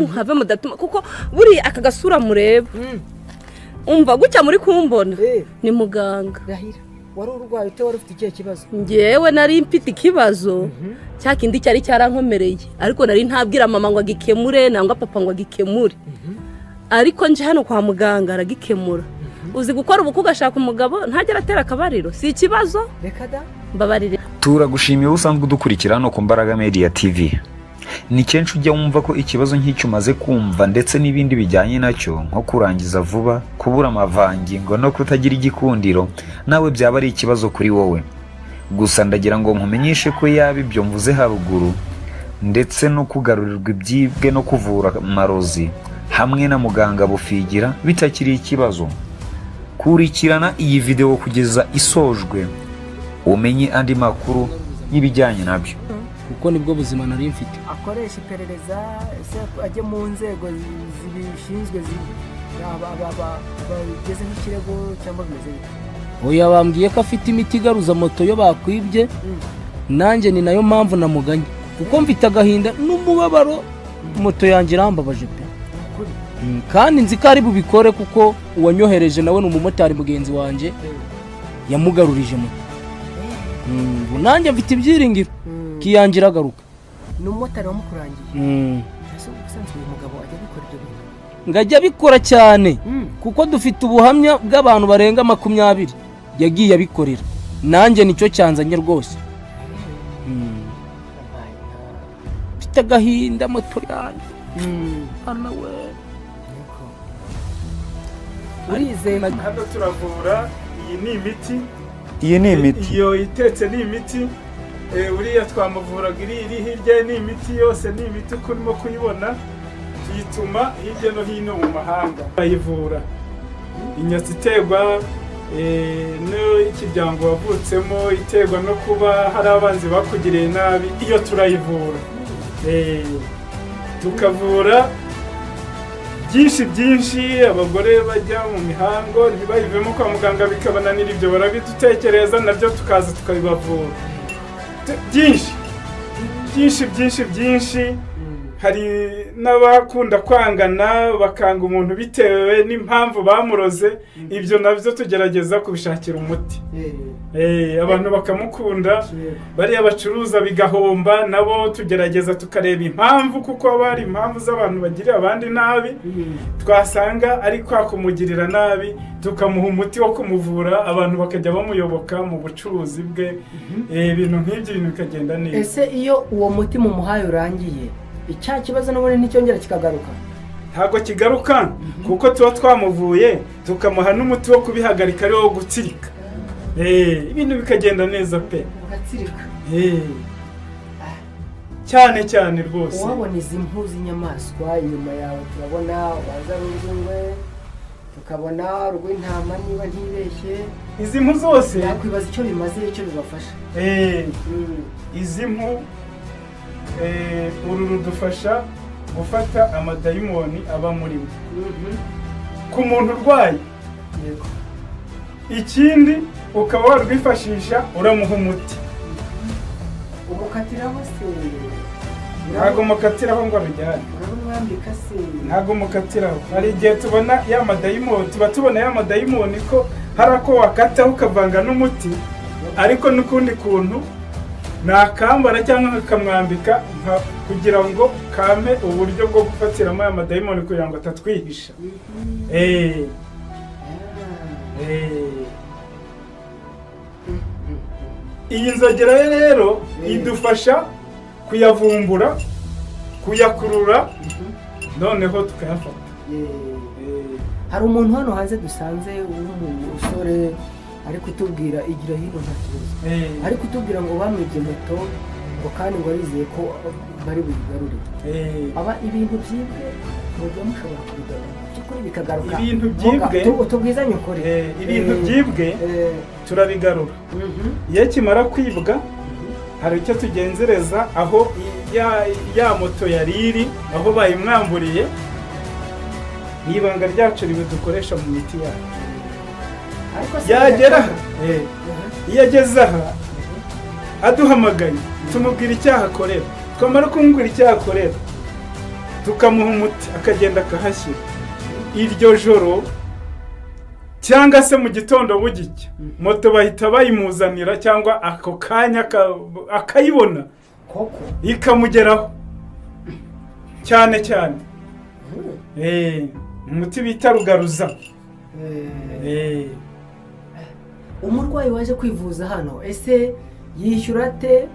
Muhave mudatuma, kuko buriya aka gasura mureba, umva gutya muri kumbona, ni muganga. Rahira, wari urwaye ute? Wari ufite ikihe kibazo? Ngewe nari mfite ikibazo cya kindi cyari cyarankomereye, ariko nari ntabwira mama ngo agikemure nangwa papa ngo agikemure, ariko nje hano kwa muganga aragikemura. Uzi gukora ubukwe ugashaka umugabo ntajya aratera akabariro? Si ikibazo? Reka da. Mbabarire. Turagushimiye wowe usanzwe udukurikira hano ku Mbaraga Media TV. Ni kenshi ujya wumva ko ikibazo nk'icyo umaze kumva ndetse n'ibindi bijyanye nacyo, nko kurangiza vuba, kubura amavangingo no kutagira igikundiro, nawe byaba ari ikibazo kuri wowe. Gusa ndagira ngo nkumenyeshe ko yaba ibyo mvuze haruguru ndetse no kugarurirwa ibyibwe no kuvura amarozi hamwe na muganga Bufigira bitakiri ikibazo. Kurikirana iyi videwo kugeza isojwe, umenye andi makuru y'ibijyanye nabyo. Kuko nibwo buzima nari mfite. Akoresha iperereza, ese ajye mu nzego zibishinzwe, bageze nk'ikirego cyangwa bimeze bite? Oya, bambwiye ko afite imiti igaruza moto yo bakwibye. Nanjye ni nayo mpamvu namuganye, kuko mfite agahinda n'umubabaro, moto yanjye irambabaje pe. Ukuri. Kandi nzi ko ari bubikore, kuko uwanyohereje nawe ni umumotari mugenzi wanjye, yamugarurije moto. Ubu nanjye mfite ibyiringiro ko iyanjye iragaruka. Ni umumotari wamukurangiye? Ese ubusanzwe uyu mugabo ajya abikora ibyo bintu? Ngo ajya abikora cyane, kuko dufite ubuhamya bw'abantu barenga 20 yagiye abikorera. Nanjye nicyo cyanzanye rwose. Mfite agahinda, moto yanjye, hano we. Niko. Urizeye? Hano turavura, iyi ni imiti. Iyi ni imiti. Iyo itetse ni imiti. Uriya twamuvuraga, iri hirya ye ni imiti, yose ni imiti uko urimo kuyibona. Tuyituma hirya no hino mu mahanga. Bayivura inyatsi iterwa n'ikiryango wavutsemo, iterwa no kuba hari abanzi bakugiriye nabi, iyo turayivura. Tukavura byinshi byinshi, abagore bajya mu mihango ntibayivemo, kwa muganga bikabananira, ibyo barabidutekereza nabyo tukaza tukabibavura. Byinshi byinshi byinshi byinshi. Hari n'abakunda kwangana, bakanga umuntu bitewe n'impamvu bamuroze, ibyo nabyo tugerageza kubishakira umuti. Abantu bakamukunda. Bariya bacuruza bigahomba, nabo tugerageza tukareba impamvu, kuko haba hari impamvu z'abantu bagirira abandi nabi. Twasanga ari kwa kumugirira nabi, tukamuha umuti wo kumuvura, abantu bakajya bamuyoboka mu bucuruzi bwe. Ibintu nk'ibyo, ibintu bikagenda neza. Ese iyo uwo muti mumuhaye urangiye, icya kibazo n'ubundi nticyongera kikagaruka? Ntabwo kigaruka, kuko tuba twamuvuye tukamuha n'umuti wo kubihagarika, ari wo gutsirika. Ibintu bikagenda neza pe. Ugatsirika. Cyane cyane rwose. Uwabona izi mpu z'inyamaswa inyuma yawe, turabona ubanza ari urw'ingwe, tukabona urw'intama niba ntibeshye. Izi mpu zose Yakwibaza icyo bimaze, icyo bibafasha. Izi mpu, uru rudufasha gufata amadayimoni aba muri we ku muntu urwaye. Ikindi, ukaba warwifashisha uramuha umuti. Umukatiraho se? Ntabwo mukatiraho ngo abijyane. Urabumwambika se? Ntabwo mukatiraho. Hari igihe tubona ya madayimoni, tuba tubona ya madayimoni ko hari ako wakataho ukavanga n'umuti, ariko n'ukundi kuntu nakambara cyangwa nkakamwambika kugira ngo kame uburyo bwo gufatiramo aya madayimoni kugira ngo atatwihisha. Iyi nzogera ye rero idufasha kuyavumbura, kuyakurura, noneho tukayafata. Hari umuntu hano hanze dusanze w'umusore ari kutubwira, igira hino nta kibazo, ari kutubwira ngo bamwibye moto, ngo kandi ngo arizeye ko bari buyigarure. Aba ibintu byibwe mujya mushobora kubigarura by'ukuri bikagaruka? Ibintu byibwe- Tubwizanye ukuri. Ibintu byibwe turabigarura. Iyo kimara kwibwa, hari icyo tugenzereza aho ya moto yari iri, aho bayimwamburiye. Ni ibanga ryacu rimwe dukoresha mu miti yacu. Ariko se Yagera aha, iyo ageze aha aduhamagaye, tumubwira icyaha akorera. Twamara kumubwira icyaha akorera Tukamuha umuti, akagenda akahashyira iryo joro cyangwa se mu gitondo bugicya, moto bahita bayimuzanira cyangwa ako kanya akayibona. Koko? Ikamugeraho cyane cyane. Umuti bita rugaruza. Umurwayi waje kwivuza hano, ese yishyura ate?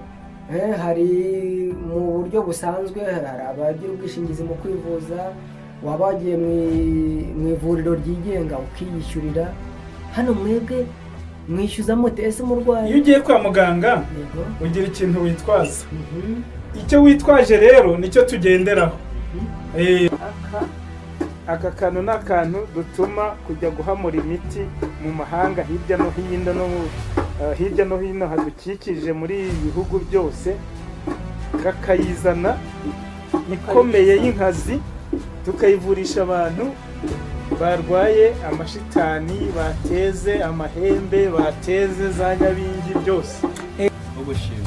Hari mu buryo busanzwe, hari abagira ubwishingizi mu kwivuza, waba wagiye mu ivuriro ryigenga ukiyishyurira. Hano mwebwe mwishyuza mute ese umurwayi? Iyo ugiye kwa muganga, ugira ikintu witwaza. Icyo witwaje rero nicyo tugenderaho. Aka kantu ni akantu dutuma kujya guhamura imiti mu mahanga hirya no hino, no hirya no hino hadukikije muri ibi bihugu byose, kakayizana ikomeye y'inkazi, tukayivurisha abantu barwaye amashitani, bateze amahembe, bateze za nyabingi, byose. Wo gushima.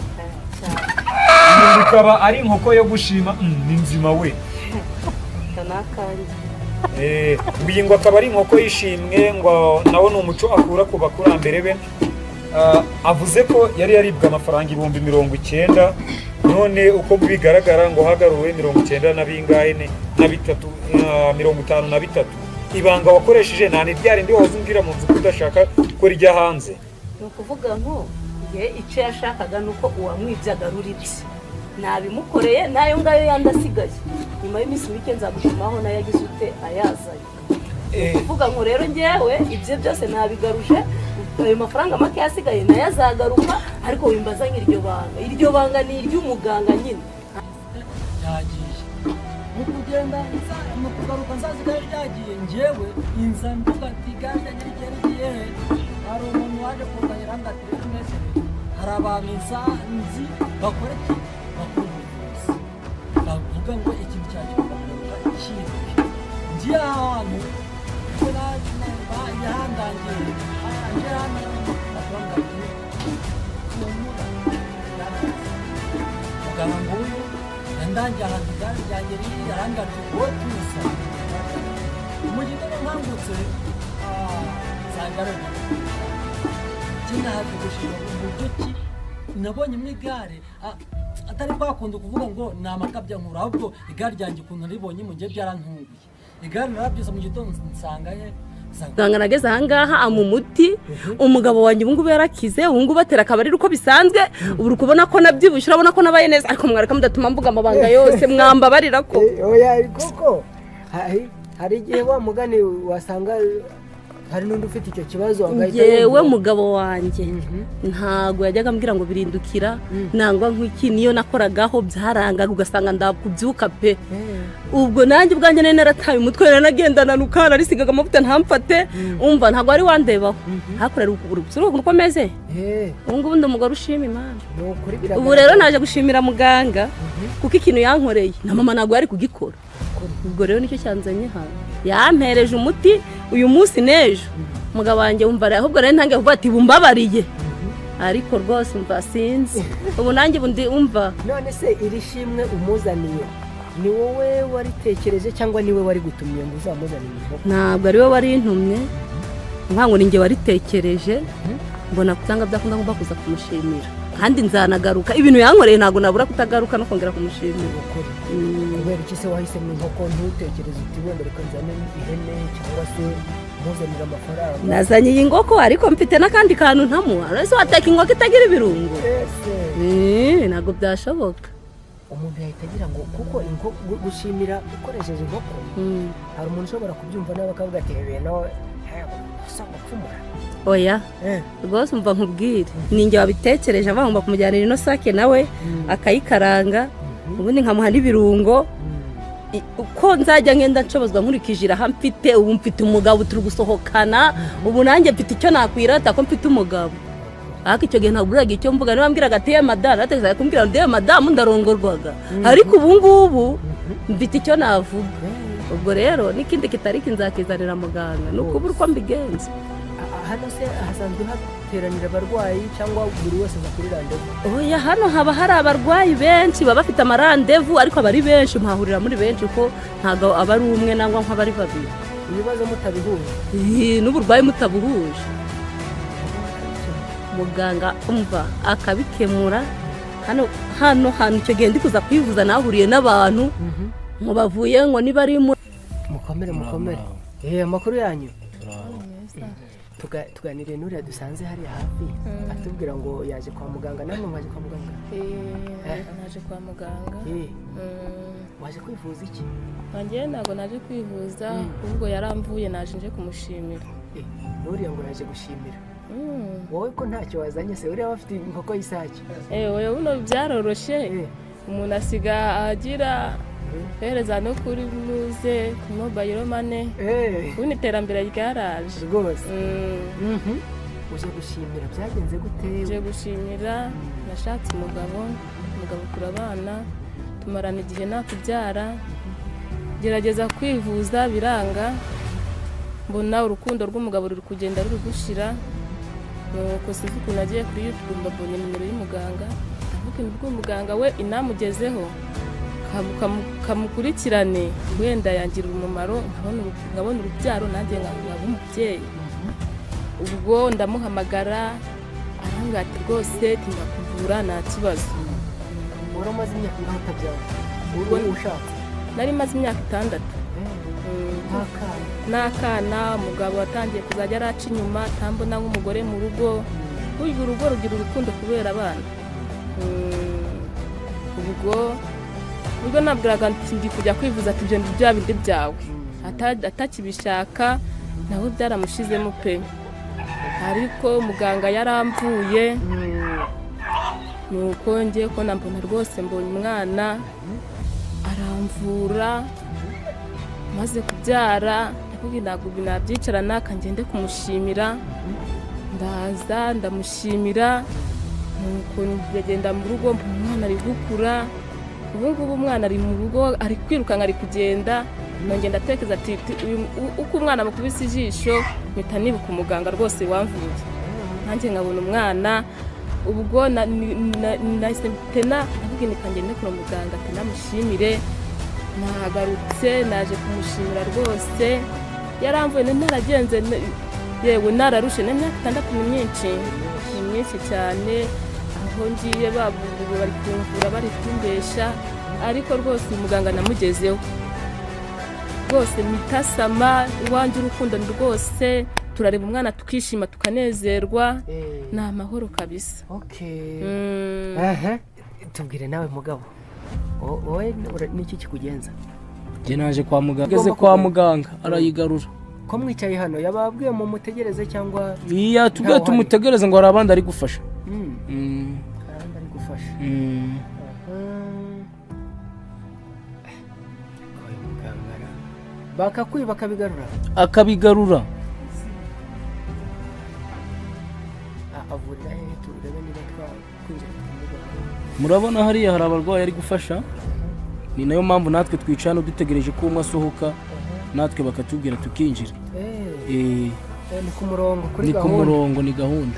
Iyi ikaba ari inkoko yo gushima. Ni nzima we. Aka ni akanjye. Iyi ngo akaba ari inkoko y'ishimwe, ngo nawo ni umuco akura ku bakurambere be. Avuze ko yari yaribwe amafaranga 90,000, none uko bigaragara ngo hagaruwe 90 na bingahe na bitatu, 53. Ibanga wakoresheje nta ni rya rindi wahoze umbwira mu nzu ko udashaka ko rijya hanze? Ni ukuvuga ngo nge icyo yashakaga ni uko uwamwibye agarura ibye. Nabimukoreye, n'ayo ngayo yandi asigaye nyuma y'iminsi mike nzagushimaho nayo agize ute, ayazanye. Kuvuga ngo rero ngewe ibyo byose nabigaruje, ayo mafaranga make asigaye nayo azagaruka, ariko wimbaza iryo banga. Iryo banga ni iry'umuganga nyine. Ryagiye mu kugenda, mu kugaruka nsazi igare ryagiye. Njyewe inza mvuga ati: "Igare ryanjye rigiye, rigiye he?" Hari umuntu waje kuzanira ngo ati: "Rero metero, hari abantu nzi bakora iki, bakora ubuvuzi, bavuga ngo ikintu cyanjye kigomba kugaruka cyibwe." Ngiye ahantu ko yahandangiye, ngiye hano bakavuga ati: "Humura, yaraza." Muganga nguyu yandangiye ahantu igare ryanjye riri, arambwira ati: "Wowe tuza." Mu gitondo nkangutse, nsanga ari naje gushima uburyo ki nabonye mu igare, atari kwakunda kuvuga ngo ni amakabya nkuru, ahubwo igare ryanjye ukuntu naribonye mu gihe byarantunguye. Igare narabyuze mu gitondo nsanga he, nsanga Muganga nageze ahangaha amu umuti, umugabo wanjye ubu ngubu yarakize, ubu ngubu atera akabariro uko bisanzwe. Ubu uri kubona ko nabyibushye, urabona ko nabaye neza, ariko mwareka mudatuma mvuga amabanga yose, mwambabarira ko Oya, koko hari igihe wa mugani wasanga hari n'undi ufite icyo kibazo agahita Ngewe yumva. mugabo wanjye ntago yajyaga ambwira ngo birindukira nangwa nk'iki. Niyo nakoragaho byarangaga, ugasanga ndakubyuka pe. Ubwo nanjye ubwanjye nari narataye umutwe, nari nagendana nuka narisigaga amavuta ntamfate. Umva, ntabwo wari wandebaho hakorera ubu uko meze. Ubu ngubu ndi umugore ushima Imana. Ni ukuri Ubu biragaragara. rero naje gushimira muganga kuko ikintu yankoreye na mama ntabwo yari kugikora. Ubwo rero nicyo cyanzanye hano. Yampereje umuti uyu munsi n'ejo umugabo wanjye wumva ahubwo rero ntangiye kuvuga ati bumbabariye, ariko rwose umva, sinzi, ubu nanjye ubu ndi umva. None se iri shimwe umuzaniye ni wowe waritekereje cyangwa niwe wari gutumye ngo uzamuzanire inkoko? Ntabwo ari we wari intumye, nkango ni njye waritekereje, mbona cyangwa byakunda ngomba kuza kumushimira, kandi nzanagaruka. Ibintu yankoreye ntabwo nabura kutagaruka no kongera kumushimira. Ukuri. Kubera iki se wahisemo inkoko, ntutekereze uti wenda reka nzane ihene cyangwa se muzanire amafaranga? Nazanye iyi ngoko, ariko mfite n'akandi kantu ntamuha. Ese wateka inkoko itagira ibirungo? Ese Ntabwo byashoboka. Umuntu yahita agira ngo kuko inkoko, gushimira ukoresheje inkoko, hari umuntu ushobora kubyumva nawe akavuga ati: "Ibi bintu usanga gupfumura." Oya. Rwose umva nkubwire, ni njye wabitekereje, agomba kumujyanira ino sake nawe akayikaranga, ubundi nkamuha n'ibirungo. Uko nzajya ngenda nshobozwa nkurikije iraha mfite ubu, mfite umugabo, turi gusohokana. Ubu nanjye mfite icyo nakwirata ko mfite umugabo, ariko icyo gihe ntabwo icyo mvuga. Niba mbwiraga ati: "Ye madamu," natekerezaga kumbwira ngo: "Ye madamu," ndarongorwaga. Ariko ubu ngubu mfite icyo navuga. Ubwo rero n'ikindi kitari nzakizanira muganga, ni ukubura uko mbigenza. Hano se hasanzwe hateranira abarwayi cyangwa buri wese aza kuri rendez-vous? Oya, hano haba hari abarwayi benshi, baba bafite amarendez-vous, ariko aba ari benshi, muhahurira muri benshi, ko ntabwo aba ari umwe nangwa nk'abari babiri. Ibibazo mutabihuje. Ih, n'uburwayi mutabuhuje, muganga umva akabikemura. Hano hantu icyo gihe ndi kuza kwivuza nahuriye n'abantu ngo bavuye ngo niba ari mu Mukomere, mukomere. Amakuru yanyu? Tuganiriye n'uriya dusanze hariya hafi, atubwira ngo yaje kwa muganga. Namwe mwaje kwa muganga? Naje kwa muganga. Waje kwivuza iki? Nanjye ntabwo naje kwivuza, ahubwo yaramvuye, naje nje kumushimira. N'uriya ngo yaje gushimira. Wowe ko ntacyo wazanye se? Uriya bafite inkoko y'isake. Oya, buno byaroroshye. Umuntu asiga agira hereza no kuri muze ku mobile money. Ubundi iterambere ryaraje. Rwose. Uje gushimira, byagenze gute? Nje gushimira. Nashatse umugabo, turabana, tumarana igihe nakubyara, gerageza kwivuza biranga, mbona urukundo rw'umugabo ruri kugenda ruri gushira. Nuko sinzi ukuntu agiye kuri YouTube mbabonye nimero y'umuganga, ndavuga nti umuganga we inamugezeho kamukurikirane, wenda yangirira umumaro nkabona urubyaro, nanjye nkaba umubyeyi. Ubwo ndamuhamagara, arambwira ati rwose ndakuvura nta kibazo. Wari umaze imyaka ingahe utabyara, uri ushatse? Nari maze imyaka 6. Nta kana? N'akana. Umugabo watangiye kuzajya araca inyuma, tambona nk'umugore mu rugo. Burya urugo rugira urukundo kubera abana. Ubwo nabwiraga nti ndi kujya kwivuza, ati ibyo ni bya bindi byawe. Atakibishaka nawe byaramushizemo pe, ariko muganga yaramvuye. Nuko ngiye kubona mbona rwose mbonye umwana, aramvura. Maze kubyara ndavuga ntabwo ibi nabyicarana, ngende kumushimira. Ndaza ndamushimira, nuko ndagenda mu rugo mbona umwana ari gukura. Ubu ngubu umwana ari mu rugo, ari kwirukanka, ari kugenda. Nongera ndatekereza ati uko umwana mukubise ijisho mpita nibuka umuganga rwose wamvuye, nanjye nkabona umwana. Ubwo nahise tena ndavuga nti kangende kure muganga tena mushimire. Nagarutse naje kumushimira rwose, yaramvuye naragenze yewe nararushe. N'imyaka 6 ni myinshi, ni myinshi cyane. Aho ngiye bavuga bari kumvura, bari kumbesha, ariko rwose uyu muganga namugezeho rwose mitasama iwanjye urukundo ni rwose, turareba umwana tukishima, tukanezerwa. Ni amahoro kabisa. Okay. Aha, tubwire nawe mugabo, wowe niki kikugenza? Njye naje kwa muganga, ngeze kwa muganga arayigarura. Ko mwicaye hano, yababwiye mu mutegereze cyangwa? Iya, tubwiye Ntawe uhari. tumutegereze, ngo hari abandi ari gufasha. Hari abandi ari gufasha. Aha. Uyu muganga bakakwiba bakabigarura? Akabigarura. Avurira hehe, turebe niba twakwinjira tukamubona? Murabona hariya hari abarwayi ari gufasha, ni nayo mpamvu natwe twicara hano dutegereje ko umwe asohoka, natwe bakatubwira tukinjira. Ni ku murongo, kuri Ni ku gahunda. murongo, ni gahunda.